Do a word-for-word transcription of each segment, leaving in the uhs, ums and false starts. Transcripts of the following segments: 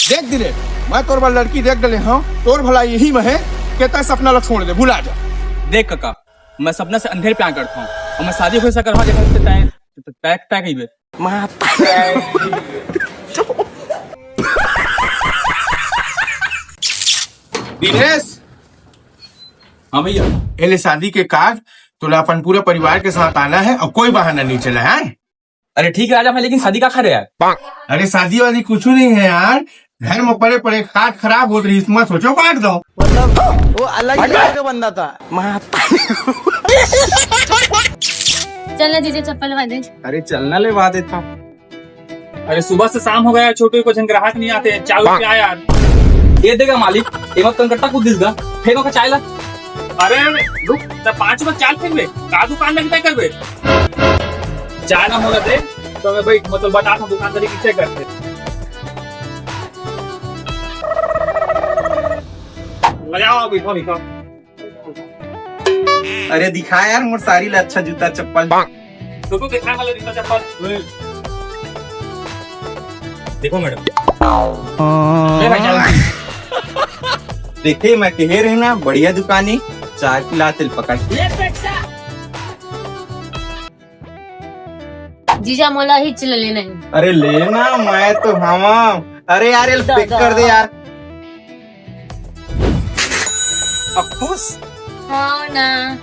देख दिनेश, मैं तोर बर लड़की देख डले हूँ, तोर भला यही में है कि तय सपना ला छोड़ दे, भुला जा। देख काका, मैं सपना से अंधेर प्यार करता हूँ और मैं शादी खुद से करवा देखा से तय तय तय कहिबे। माता। दिनेश, हाँ भैया। ए ले शादी के कार्ड, तोला अपन पूरा परिवार के साथ आना है और कोई बहाना नहीं चला है। अरे ठीक है राजा भाई, लेकिन शादी का खरे यार? अरे शादी वादी कुछ नहीं है यार, घर में पड़े पड़े खाट खराब होत रही, इसमें सोचो काट दो। मतलब वो अलग ही लेवल का बंदा था। माता। चल ना जीजा, चप्पल लगा दे। अरे चलना लेवा देता। अरे सुबह से शाम हो गया छोटू, कुछ ग्राहक नहीं आते, चाय पिया यार। ये देगा मालिक, एमा कनकट्टा कूद दिस गा, फेंको का चाय ला। अरे रुक, त पाँच रुपया चाय फेंकबे, का दुकान में क्या करबे? चाय ना होला दे, तो मैं भाई मतलब बता था दुकानदारी किसे करते। ले आओ अभी, इधर, इधर। अरे दिखा यार मोर सारी ला अच्छा जूता चप्पल। तो तू देखा वाला जूता चप्पल। देखो मैडम। ले भाई, चल। देखे, मैं कहे रहे ना, बढ़िया दुकान है, चाय पिला तेल पकड़। जीजा, मोला ही चिल्ला लेना है। अरे लेना, मैं तो हवा। अरे यार, ये दा, पैक दा। कर दे यार। अब खुश? हाँ ना।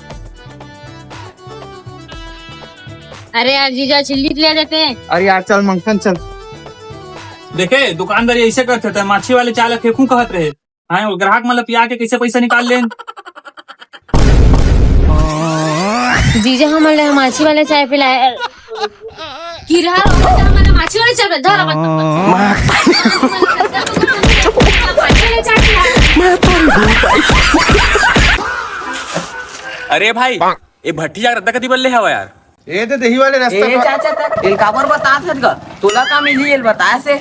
अरे यार जीजा, चिल्ली ले देते हैं। अरे यार, चल मंगथन, चल। देखे, दुकानदारी ऐसे करते थे, माछी वाले चाय ला फेंकू कहत रहे। हाँ, वो ग्राहक मन ला पिया के कैसे पैसा निकाल लेन? जीजा, हमन ला माछी वाला चाय पिलाए। किरहा रोका था, हमन ला माछी वाला चाय पिलाए। धर अपन। माछी वाला चाय पिलाए। अरे भाई, ये भट्टी जाकर रद्दा कती बल्ले हवा यार? ए दे दही वाले रास्ता ए पर। चाचा तक एल काबर बतात हस गा? तोला का मिली एल बताए से?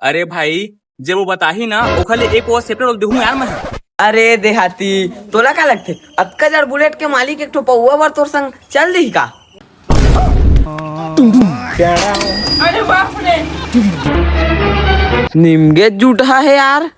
अरे भाई, जब वो बताही ना, ओखर ले एक ओवर सेपरेट देहूं यार मैं। अरे देहाती, तोला का लगथे? अतका जड़ बुलेट के मालिक एक ठो पौवा बर तोर संग चल दिही का? अरे बाप रे। निमगे जूठा है यार।